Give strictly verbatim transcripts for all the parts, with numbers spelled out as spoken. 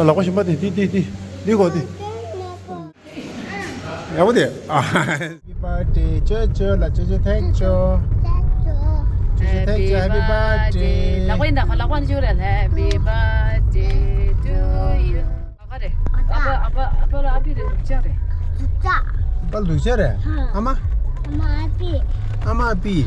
ལག་པ་གཞན་པ་དེ་དེ་དེ་དེ་དེ་གོ་དེ། ཡག་པོ་དེ། ཨ། Happy birthday ཅོ་ཅོ་ལ་ཅོ་ཅོ། Thank you ཅོ་ཅོ། ཅོ་ཅོ། Thank you happy birthday། ལག་པ་ཡིན་ད་ཁོ་ལག་པ་ནི་ཅོ་རེད། Happy birthday to you། ཨ་ཁ་རེད། ཨ་ཕ་ཨ་ཕ་ཨ་ཕ་ལ་ཨ་ཕི་རེད། ལུག་ཅག་རེད། ལུག་ཅག་ཨ་ལུག་ཅག་རེད། ཨ་མ། ཨ་མ་ཨ་ཕི། ཨ་མ་ཨ་ཕི།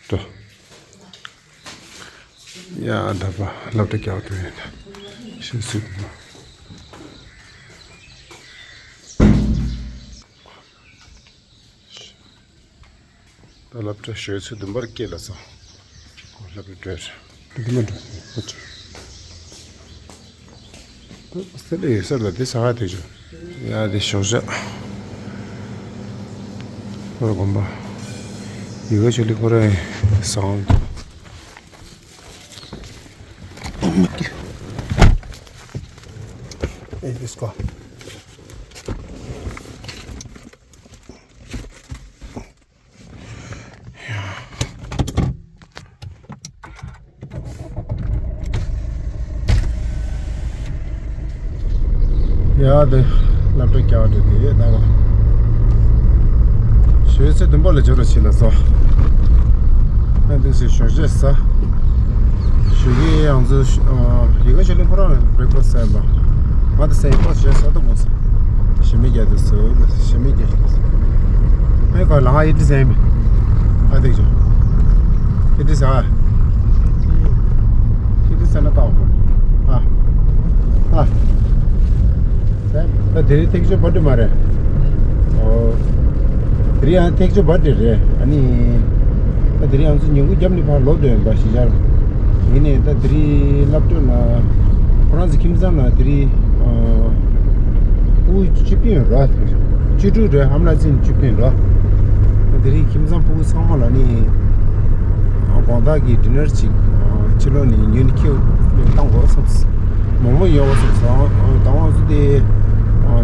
འགྲོ། ཡ་ད་པ་སློབ་གྲྭ་རྒྱག་འགྲོ་ཡིན་ད། ཤི་སྲིད་མ། ད་སློབ་གྲྭ་ཞོལ་ཚོད་བདུན་པར་སྐྱེལ་ལ་སོང་། སློབ་གྲྭ་འགྲོ་རེད། འདི་མ་འགྲོ་ཨོ་ཅི། སེ་ལེ་ཡོད་སར་ལ་དེ་ས་ཧ་དེ་ཆུ། ཡ་དེ་ཞོགས་ཇ། ཁོ་ར་དགོན་པ། ཡི་གེ་ཆོས་ལི་ཁོ་ར་བཟང་། ཨེ་དེ་སྐོ། ཡ་དེ་སློབ་གྲྭ་རྒྱག་འགྲོ་དེ་ཡོད་ད་ག། ཞོལ་ཚེ་བདུན་པ་ལ་འབྱོར་རོགས་བྱེད་ལ་སོ། ཨ་འདུག་སེ་ཞོགས་ཇ་ཟ། ཞོགས་ཀས་ཡང་ཚོ་ཡི་གེ་ཆོས་ལི་ཁོ་རང་བྷི་རེག་ཕ་སི་ཟ་ཡིན་པ། ང་དང་སེམས་པ་ཞེ་ས་ཏོ་མོ་ས། ཞི་མི་རྒྱ་དུ་སུ་ཞི་མི་རྒྱ་ཞིག་སུ། ཨེ་ཁོ་ལ་ང་ཡི་ཏི་ཟེ་མི། ཨ་དེ་ཅོ། ཡི་ཏི་ཟ། ཡི་ཏི་ཟ་ན་ཏའོ་མོ། ཨ། ཨ། ད་དེ་རིང་ཐེག་ཆོས་བར་དུ་མ་རེད། ཨོ། དེ་རིང་ཡང་ཐེག་ཆོས་བར་དུ་རེད། ཨ་ནི། ད་དེ་རིང་ང་ཚོ་ཉིན་གུང་རྒྱབ་ནས་ཕར་ལོག་འགྲོ་ཡིན་པ་ཞིག་ཆར། ཡིན་ནའི་ད་དེ་རིང་སློབ་གྲྭ་ན། ཁོ་རང་ཚོ་ཁྱིམ་ཚང་ན་དེ་རིང་། ཨ། ཕྲུ་གུ་བཅུ་བདུན་རེད། བཅུ་དྲུག་རེད། ཨ་མ་ལགས་ཚོ་བཅུ་བདུན་རེད། དེ་རིང་ཁྱིམ་ཚང་ཕྲུ་གུ་ཚང་མ་ལ་ནི། དགོང་དག་གི་ཌི་ནར་ཅིག་ཕྱི་ལོགས་ནས་ཉོས་ནས་ཁྱེར་བཏང་དགོས་བསམས། མོག་མོག་ཉོ་དགོས་བསམས། དང་པོ་ཚོ་དེ།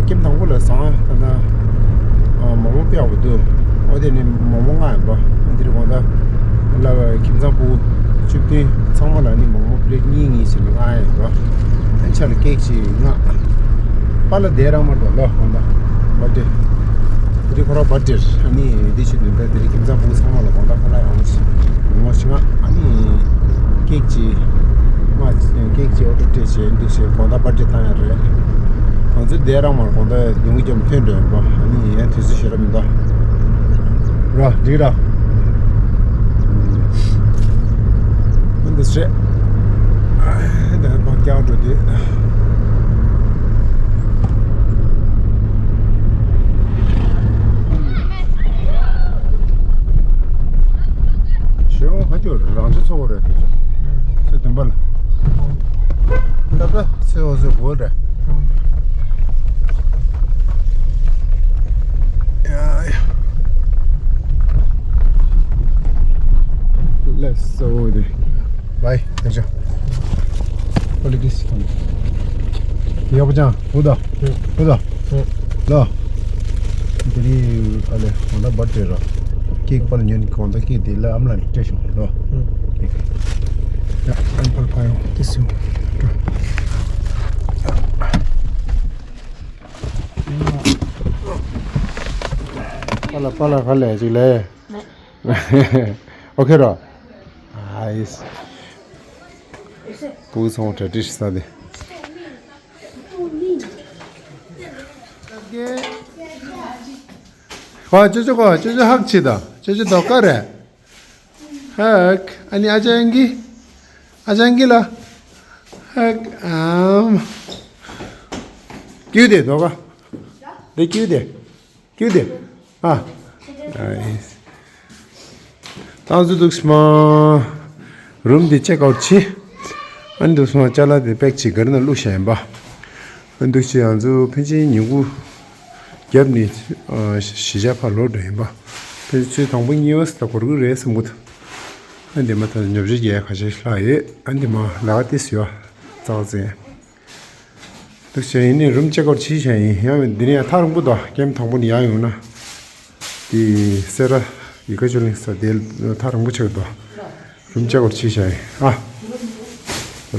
ཀེམ་དང་པོ་ལ་བཟང་ད་ལྟ། མོག་མོག་ཕེབས་པ་འདུག་ཨོ་དེ་ནི་མོག་མོག་ལྔ་ཡིན་པ། འདིར་དགོང་དག་ལ་ཁྱིམ་ཚང་ཕྲུ་གུ་བཅུ་བདུན་ཚང་མ་ལ་ནི་མོག་མོག་པི་ལེཊ་གཉིས་གཉིས་བྱས་ནས་ལྔ་ཡིན་པ། ཨ་ཆ་ལ་ཀེག་ཅིག་ལྔ། པཱ་ལགས་དེ་རང་མ་གཏོགས་ལོ་དགོང་དག་བར་ཐི་ཌེ། དེ་རིང་ཁོ་རང་བར་ཐི་ཌེ། ཨ་ནི་འདི་ཕྱི་དོན་དག་དེ་རིང་ཁྱིམ་ཚང་ཕྲུ་གུ་ཚང་མ་ལ་དགོང་དག་ཁོ་ལ་ཡང་ཞིག་ངོ་ཤེས་ང་། ཨ་ནི་ཀེག་ཅིག་ང་ཀེག་ཅིག་ཨོ་ཌར་སྤྲད་བྱས་འདི་བྱས་དགོང་དག་བར་ཐི་ཌེ་བཏང་ཡ་རེད། ང་ཚོ་དེ་རང་མར་དགོང་དག་ཉིན་གུང་རྒྱབ་ཐོན་འགྲོ་ཡོད་པ། ཨ་ནི་ཡང་དུས་ཚོད་ཞེ་དྲག་མི་འདུག་ར་འགྲིག་ར། འདི་བྱས། འདི་བག་རྒྱག་འགྲོ་དུས། ཞེ་འོང་ཧ་ཅོ་རང་ཆེ་ཚོ་བོ་རེད། ཚེ་བདུན་པ་ལ། ད་ལྟ་ཚེ་འོ་ཚེ་བོ་རེད། ཡ་ཡ། Let's go there. Bye. Thank you. What is this? ཡག་པོ་ཅང་། ཧུ་ད། ཧུ་ད། ལོ། དེ་རིང་ཨ་ལེ་གང་ལྟར་བར་ཐི་ཌེ་ར། ཀེག་པར་ཉོན་གང་ལྟར་ཀེག་དེ་ལ་ཨམ་ལ་སྤྲད་ཤོག་ལོ། ཡ་ཨམ་པར་ཕ་ཡོང་དེ་སུ། པ་ལ་པ་ལ་ཧ་ལས་ཅིག་ལས། ཨོ་ཁེ་ར། ཨ་ཡིས། བུ་ཚང་གྲ་སྒྲིག་ས་དེ། ཁོ་ཅོ་ཅོ་ཁོ་ཅོ་ཅོ་ཧག་ཆི་ད་ཅོ་ཅོ་དོ་ཀ་རེད། ཧག་ཨ་ནི་ཨ་ཅང་གི་ཨ་ཅང་གི་ལ་ཧག་ཨམ་ཀྱུ་དེ་དོ་ཀ་དེ་ཀྱུ་དེ། ཀྱུ་དེ། ཨ། ཨ། ཏང་ཟུ་འདུག་སེ་མ། རུམ་དེ་ཅེག་ཨའུཊ་བྱས། ཨ་ནི་འདུག་སེ་མ་ཅ་ལག་དེ་པེག་བྱས་ག་རི་ནང་བླུགས་བཞག་ཡིན་པ། ཨ་འདུག་སེ་ང་ཚོ་ཕན་ཆད་ཉིན་གུང་རྒྱབ་ནས་ཨ་གཞིས་ཆགས་ཕར་ལོག་འགྲོ་ཡིན་པ། ཕན་ཆད་ཚོད་དང་པོ་གཉིས་པ་ད་འགོར་གི་རེད་བསམ་གི་འདུག་ཨ་འདི་མ་ཐག་ཉོ་ཆ་རྒྱག་ཁ་ཤས་ལྷག་ཡོད། ཨ་འདི་མ་ལག་ཏིས་ཡོད་ཙག་ཙེ། འདུག་བྱས་ཡིན་ནི་རུམ་ཅེག་ཨའུཊ་བྱས་བྱས་ཡིན། ཡང་འདི་ནས་ཡང་ཐག་རིང་པོ་འདུག་ཀེམ་དང་པོ་ནས་ཡར་ཡོང་ན། དེ་སེ་ར་ཡི་ག་ཅུ་ལིང་ས་དེ་ཐག་རིང་པོ་ཆགས་འདུག་རུམ་ཅག་གོར་ཆི་ཤ་ཡི་ཨ།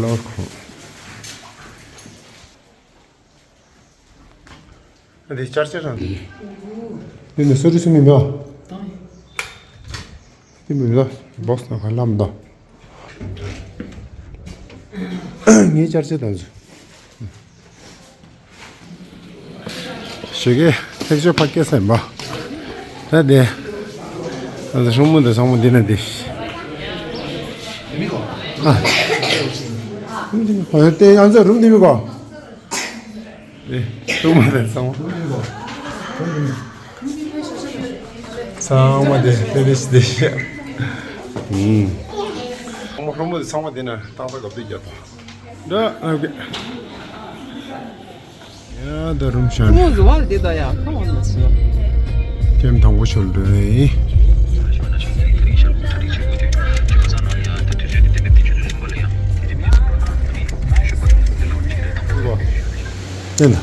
ལོར་ཁོ། ཨ་དེ་ཅར་ཅར་རང་དེ། དེ་ནི་སོ་རུ་སུ་མི་འདུག་དེ་མི་འདུག་བོགས་ནང་ག་ལམ་འདུག་ངའི་ཅར་ཅར་དང་ཚུ། ཞེ་གེ་ཐེག་ཆོས་ཕ་སྐད་སེམས་པ། ད་དེ། ཨ་ད་ཤོག་མོ་འདི་ཚང་མ་འདི་ན་འདི། ཨ། རུམ་འདི་མི་གོ། ཡང་ཚ་རུམ་འདི་མི་གོ། ཨེ། ཤོག་མོ་འདི་ཚང་མ། ཚང་མ་འདི་དེ་འདི་ཞིག་འདི་ཞིག་ཨུམ། ཤོག་མོ་ཤོག་མོ་འདི་ཚང་མ་འདི་ན་ཏག་ཏག་གབ་དུས་རྒྱབ་པ། འདྲ་ཨ་གེ། ཡ་ད་རུམ་ཤ་ནི། ཁོང་ཟུ་བ་དེ་ད་ཡ་ཁོང་ལ་སོ། ཐེམ་དང་པོ་ཆོལ་འདྲ་ཡིན། དེ་ན།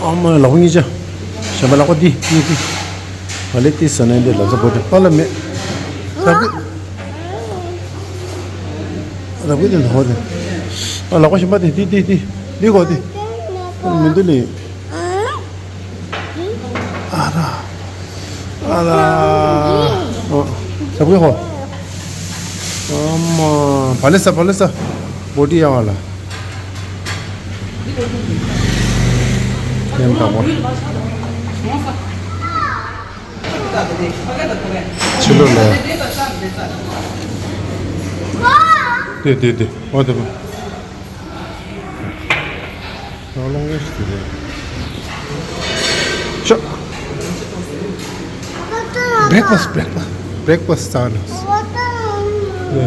ཨ་མ་ལག་པ་གཉིས་ཆ། གཞན་པ་ལག་པ་འདི་གཉིས་འདི། ང་ལས་ཏི་ས་ནས་འདི་ལབ་ས་བོ་དེ་པ་ལ་མེད། ལག་པ། ལག་པ་འདི་ལོ་དེ། ཨ་ལག་པ་གཞན་པ་དེ་འདི་འདི་འདི་འདི་གོ་དེ། མི་འདུག་ལེ། ཨ་ར། ཨ་ར། ཨོ། ལག་པ་གོ། ཨ་མ། བ་ལེ་ས་བ་ལེ་ས། བོ་དི་ཡ་བ་ལ། ཡན་དག་པ། ཕྱི་ལོགས་ལ། དེ་དེ་དེ་འོ་དེ་མ། ལོང་ལོང་ངེས་ཤིག་དེ་རེད། ཤོག breakfast, breakfast, breakfast ཟ་ནས། ཡ།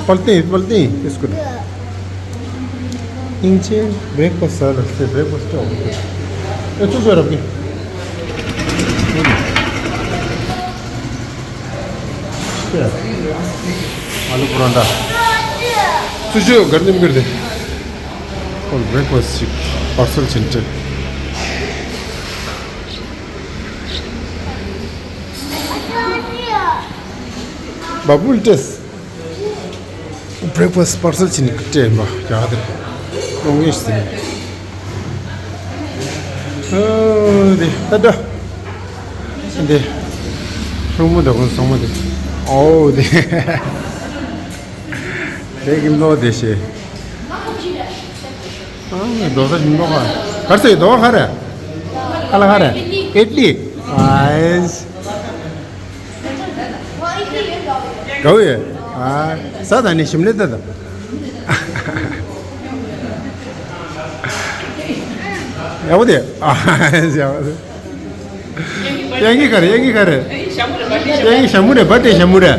པལ་ཏི་པལ་ཏི་ཨིས་གུཌ། ཨིན་ཅི་བྷེག་ཕ་སི་ཟ་ལ་སེ་བྷེག་ཕ་སི་ཅོག་ཨེ་ཚུ་ཟ་རབ་གི། ཨ་ལུ་པུ་རོན་ཊ། ཚུ་ཆུ་གར་ནིམ་གིར་དེ། ཁོང་བྷེག་ཕ་སི་ཅིག་པར་སལ་ཕྱིན་ཏེ། བ་བུལ་ཏེས། བྷེག་ཕ་སི་པར་སལ་ཕྱིན་སྤྲད་པ་རྒྱ་གར་དེ། ལོང་ངེས་ཟིན། ཨོ་དེ་ད་ད། དེ། ཤོག་མོ་དང་ཁོང་ཚང་མ་དེ། ཨོ་དེ། དེ་གིམ་ལོ་དེ་ཤེས། ཨ་རྡོ་ས་ཤིང་ཏོག་ག་གར་སེ་རྡོ་ག་རེ། ཁ་ལ་ག་རེ། ཨིད་ལི། ཨའི། གའུ་ཡེ། ཨ། ས་ད་ནི་ཞིམ་ལེ་ད་ད། ཡག་པོ་དེ། ཨ། ཡག་པོ་དེ། ཡང་གི་ག་རེ་ཡང་གི་ག་རེ། ཡང་གི་ཞྭ་མོ་རེ་བ་ཏྲེ་ཞྭ་མོ་རེ།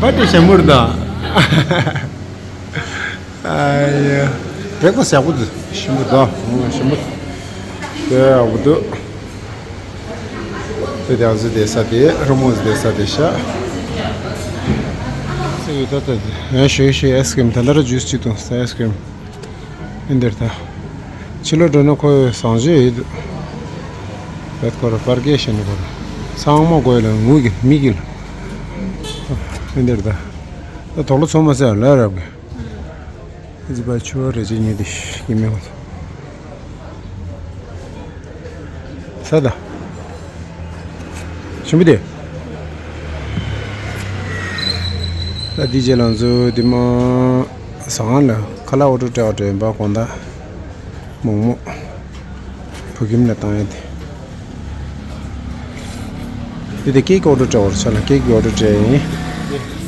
བ་ཏྲེ་ཞྭ་མོ་རེ་ད། ཨ་ཡ། བྷེག་ཕ་སི་ཡག་པོ་འདུག་ཞིམ་པོ་འདུག་ཞིམ་པོ། དེ་ཡག་པོ་འདུག་དེ་དེ་ཨ་ཟི་དེ་ས་དེ་རི་མོ་ཟི་དེ་ས་དེ་ཤ། སི་ཡུ་ད་ད་དེ་ཡང་ཞོས་ཞོས་ཨའི་སི་ཀྲིམ་ད་ལ་ར་ཇུས་ཅིག་འཐུང་ས་ཨའི་སི་ཀྲིམ། ཨིན་དེར་ད། ཕྱི་ལོགས་འགྲོ་ན་ཁོ་བཟང་སྤྱོད་ཡོད་འདུག་བེད་ཁོ་ར་པར་རྒྱས་བཤད་ནི་ཁོ་ར། ཚང་མ་དགོས་ལ་ངུ་གི་མི་གི་ལ། ཨིན་དེར་ད། ད་དོག་ལོ་ཚོ་མ་ཟེར་ལ་རབ་གི། ཨི་ཙི་པ་ཆུ་བ་རེ་ཅིག་ཉོས་ཏེ་ཤི་གི་མི་ཧོ། ས་ད། ཞིམ་པོ་དེ། ད་འདི་རྗེས་ལང་ཚོ་འདི་མ། ཟ་ཁང་ལ་ཁ་ལག་ཨོ་ཌར་སྤྲད་པ་འདྲ་ཡིན་པ་དགོང་དག་མོག་མོག་བོད་ཁྱིམ་ལ་བཏང་ཡ་དེ། འདི་དེ་ཀེག་ཨོ་ཌར་སྤྲད་པ་རེད་ཆ་ལ་ཀེག་ཨོ་ཌར་སྤྲད་ཡིན།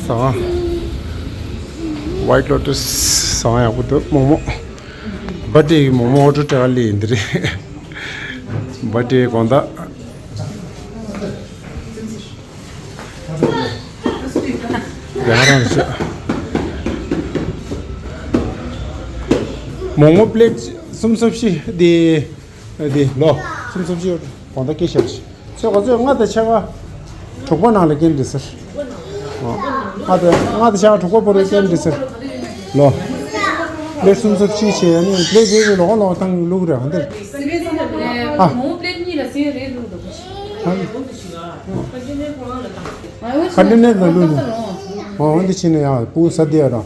ཟ་ཁང་། ཝའིཊ་ལོ་ཊས་ཟ་ཁང་ཡག་པོ་འདུག་མོག་མོག་བར་ཐ་ཌེ་གི་མོག་མོག་ཨོ་ཌར་སྤྲད་པ་ལས་ཡིན་འདི་རེད། བར་ཐ་ཌེ་དགོང་དག་ཡང་རང་ཞིག་མོག་མོག་པི་ལེཊ་སུམ་ཅུ་སོ་བཞི་དེ། དེ་ལོ། སུམ་ཅུ་སོ་བཞི་དགོང་དག་སྐད་ཆ་རེད། ཚོད་ག་ཚོད་ལྔ་དང་ཕྱེད་ཀ་དྲུག་པ་ནང་ལ་སྐྱེལ་འདི་ཟེར། ལྔ་དང་ལྔ་དང་ཕྱེད་ཀ་དྲུག་པ་བོ་རུ་སྐྱེལ་འདི་ཟེར། ལོ། པི་ལེཊ་སུམ་ཅུ་སོ་བཞི་བྱས་ནས་པི་ལེཊ་རེ་རེ་ལོག་ལོག་བཏང་བླུག་རེད་ཧ་འདིར། ཨ། ཁ་འདི་ནས་ལ་ལུ་ནས། ཨོ་འདི་ཕྱིན་ནས་ཡང་སྤུ་ས་དེ་ཡ་རང་།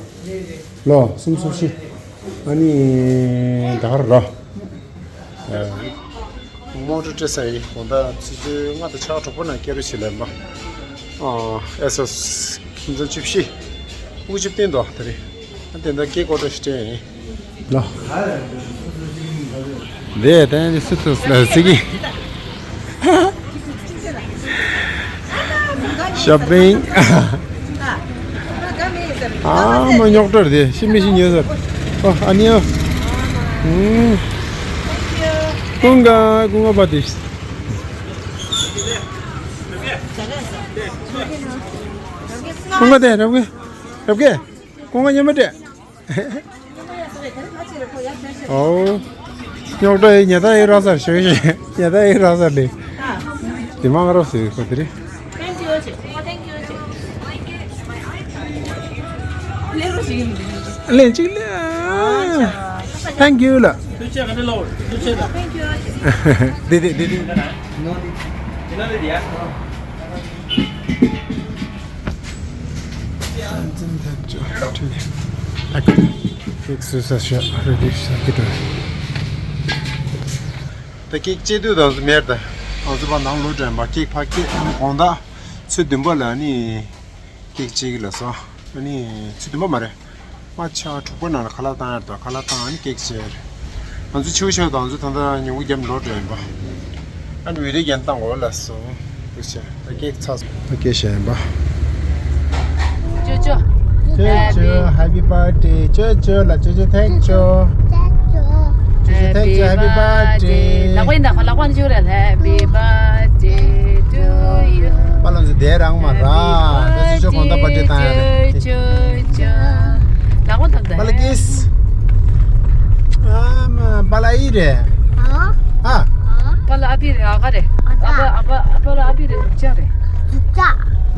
ལོ་གསུམ་གསུམ་བཞི། ཨ་ནི་ད་ག་ར་ར། མོ་ཊ་སྤྲད་ས་ཡིན། དགོང་དག་ཆུ་ཚོད་ལྔ་དང་ཕྱེད་ཀ་དྲུག་པ་ནང་སྐྱེལ་རོགས་བྱེད་ལབ་པ། ཨ་ཨེ་སོ་ཁྱིམ་ཚང་བཅུ་བཞི། དབུ་བཅུ་བསྟན་དོ་དེ་རེད། ཨ་དེ་འདྲ་སྐད་ཀོ་ཏོ་ཞིག་སྤྲད་ཡིན། ལ། དེ་དེ་ནི་སི་ཐུ་ལ་སི་གི། ཤོ་པིང་། ཨ་མ་རྙོག་དྲ་རེད་དེ། ཤི་མི་ཤི་ཉོས་ཟེར། ཨོ་ཨ་ནི་ཨ། ཀུང་ག་ཀུང་ག་པ་དེ། ཀུང་ག་དེ་རབ་གི་རབ་གི། ཀུང་ག་ཉི་མ་དེ། ཨོ། རྙོག་དྲ་ཡི་ཉལ་ཐ་ཡི་ར་སར་ཞོད་ཞེ། ཉལ་ཐ་ཡི་ར་སར་ལེ། དེ་མང་རོ་སེ་གོ་དེ་རེད། ལན་གཅིག་ལེ། Thank you ལ། དེ་དེ་དེ་དེ། ད་ཀེག་བཅད་དུས་དང་མེར་ད་ང་ཚོ་ཕར་ནང་ལོག་དྲན་པ་ཀེག་ཕར་སྐྱེལ། ཨ་ནི་དགོང་དག་ཚོད་བདུན་པ་ལ་ནི་ཀེག་བཅད་ཀྱི་ལ་སོ། ཨ་ནི་ཚོད་བདུན་པ་མ་རེད། མ་ཆ་དྲུག་པ་ནང་ལ་ཁ་ལག་བཏང་ཡར་དང་ཁ་ལག་བཏང་ཨ་ནི་ཀེག་བཅད། ང་ཚོ་ཕྱི་བོ་ཆ་དང་ང་ཚོ་ད་ལྟ་ཉིན་གུང་རྒྱབ་ལོག་འགྲོ་ཡིན་པ། ཨ་ནི་བི་ཌི་ཡོ་རྒྱན་བཏང་འོ་ལ་སོང་། ད་ཀེག་ཚར་སོང་། ད་ཀེག་བཞག་ཡིན་པ། ཅོ་ཅོ། ཅོ་ཅོ། Happy birthday ཅོ་ཅོ་ལ་ཅོ་ཅོ་thank you ཅོ་ཅོ་thank you happy birthday ལག་པ་ཡིན་ད་ཁོ་ལག་པ་ཅོ་ར། Happy birthday to you པ་ལ་ཚོ་དེ་རང་མ་ར། ད་ཅོ་ཅོ་གོང་ད་པར་ཌེ་བཏང་ཡ་རེད། ཅོ་ཅོ། ལག་པ་ཐོབ་ད། པ་ལ་ཀིས། ཨ་མ་པ་ལ་ཨི་རེད། ཨ། པ་ལ་ཨ་པི་རེད། ཨ་ག་རེད། ཨ་པ་ཨ་པ་ཨ་པ་ལ་ཨ་པི་རེད། སྡུག་ཅག་རེད། སྡུག་ཅག་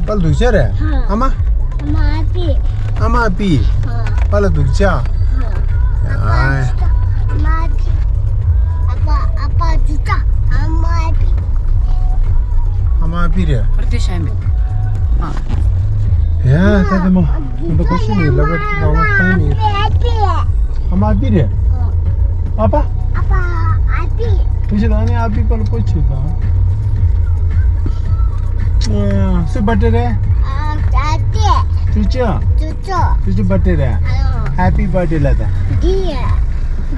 པ་ལ་སྡུག་ཅག་རེད། ཨ་མ། ཨ་མ་ཨ་པི། ཨ་མ་ཨ་པི། པ་ལ་སྡུག་ཅག་ཨ་པ་སྡུག་ཅག་ཨ་མ་ཨ་པི། ཨ་པ་ཨ་པ་སྡུག་ཅག་ཨ་མ་ཨ་པི། ཨ་མ་ཨ་པི་རེད། ཨ་ར་ཏི་ཤ་མེད། ཨ། ཡ་ད་དེ་མོ། ང་ད་གོ་ཤི་ནི་ལབ་ར་ཁ་བ་ཁ་ནི། ཨ་མ་ཨ་པི་རེད། ཨ་པ། ཨ་པ་ཨ་པི། དེ་ཤི་ད་ནི་ཨ་པི་པ་ལ་པོ་ཆི་ད། སུ་པར་ཌེ་རེད། ཨ་ཅོ་ཅོ། ཅོ་ཅོ། ཅོ་ཅོ་པར་ཌེ་རེད། ཨ་ཧེ་པི་པར་ཌེ་ལ་ད།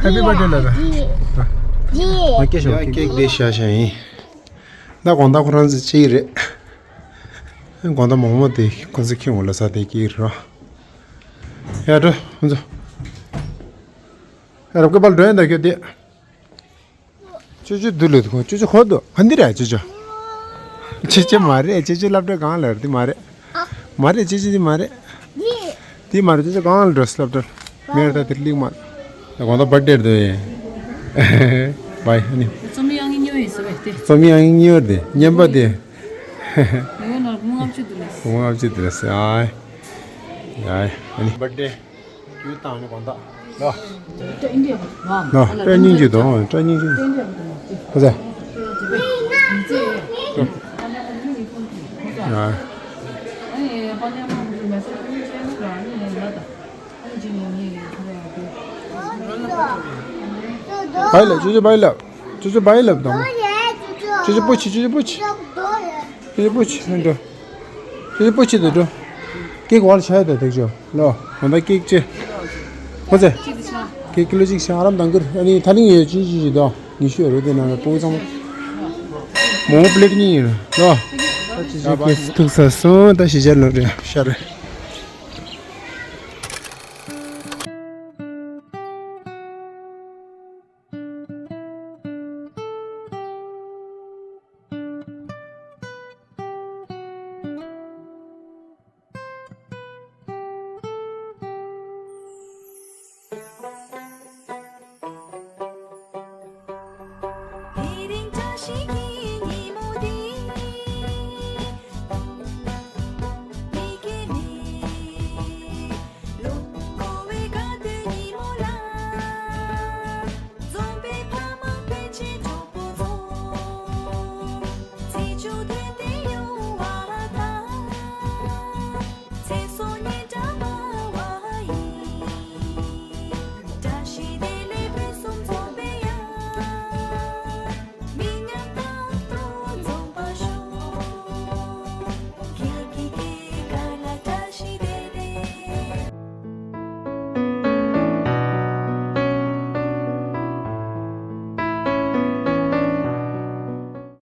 ཧེ་པི་པར་ཌེ་ལ་ད། ཨ་ཀེག་ཤོ་ཀེག་དེ་ཤ་ཤ་ཡིན། ད་དགོང་དག་ཁོ་རང་ཚོ་ཅི་རེད། དགོང་དག་མོག་མོག་དེ་ཁོ་ཚོ་ཁྱེར་འོང་ལ་ས་དེ་ཀེག་རེད། ཡ་འགྲོ་ཁོ་ཚོ། ཡ་རབ་ཀེ་པ་ལ་འགྲོ་ཡ་ད་ཁྱོད་དེ། ཅོ་ཅོ་འདུག་ལོས་འདུག་ཅོ་ཅོ་ཁོ་འདུག་ཧ་འདི་རེད་ཅོ་ཅོ། ཅོ་ཅོ་མ་རེད། ཅོ་ཅོ་སློབ་གྲྭ་གང་ལ་རེད། འདི་མ་རེད། མ་རེད། ཅོ་ཅོ་འདི་མ་རེད། འདི་མ་རེད། ཅོ་ཅོ་གང་ལ་འགྲོ་སློབ་གྲྭར། མེར་ད་དེར་ལིག་མ། ད་གོང་ད་པར་ཌེ་རེད་དོ་ཡེ། བའི་ཨ་ནི། རྩོམ་ཡང་ངེ་ཉོ་ཡིན་ཟེར་བས་ཏེ། རྩོམ་ཡང་ངེ་ཉོ་རེད་དེ་ཉན་པ་དེ། ཉོ་ན་སྒོང་ལྔ་བཅུ་འདུག་ལས། སྒོང་ལྔ་བཅུ་འདུག་ལས་ཨ། ཡ་ཨ་ནི་པར་ཌེ། རྒྱུ་བཏང་ནི་གོང་ད། ལོ། ལོ། སྤྲད་སྙིང་རྗེ་དང་སྤྲད་སྙིང་རྗེ། ཧོ་ཟེ། ཡ། བའི་ལ་ཅོ་ཅོ་བའི་ལ། ཅོ་ཅོ་བའི་ལ་དང་། ཅོ་ཅོ་པོ་ཆི་ཅོ་ཅོ་པོ་ཆི། ཅོ་ཅོ་པོ་ཆི་འགྲོ། ཅོ་ཅོ་པོ་ཆི་དང་འགྲོ། ཀེག་བར་ཆ་ཡ་ད་དེག་ཅོ། ལོ། ང་ད་ཀེག་ཅེ། ཧོ་ཙེ། ཀེག་ཀི་ལོ་གཅིག་ཤ་རམ་དང་གུར། ཨ་ནི་ཐ་ལིང་ཡོད་ཅི་ཅི་ཅི་དོ། ཉི་ཤུ་ཡོད་རོ་དེ་ན་ལ་པོ་ཚང་མ། མོ་པི་ལེ་ཊི་གཉིས་ཡོད་རོ། ལོ། ད་ཅི་ཅི་ཀེག་ཐུག་ས་སོང་། ད་ཤི་ཅར་ལོ་རེ་ཤ་རེ།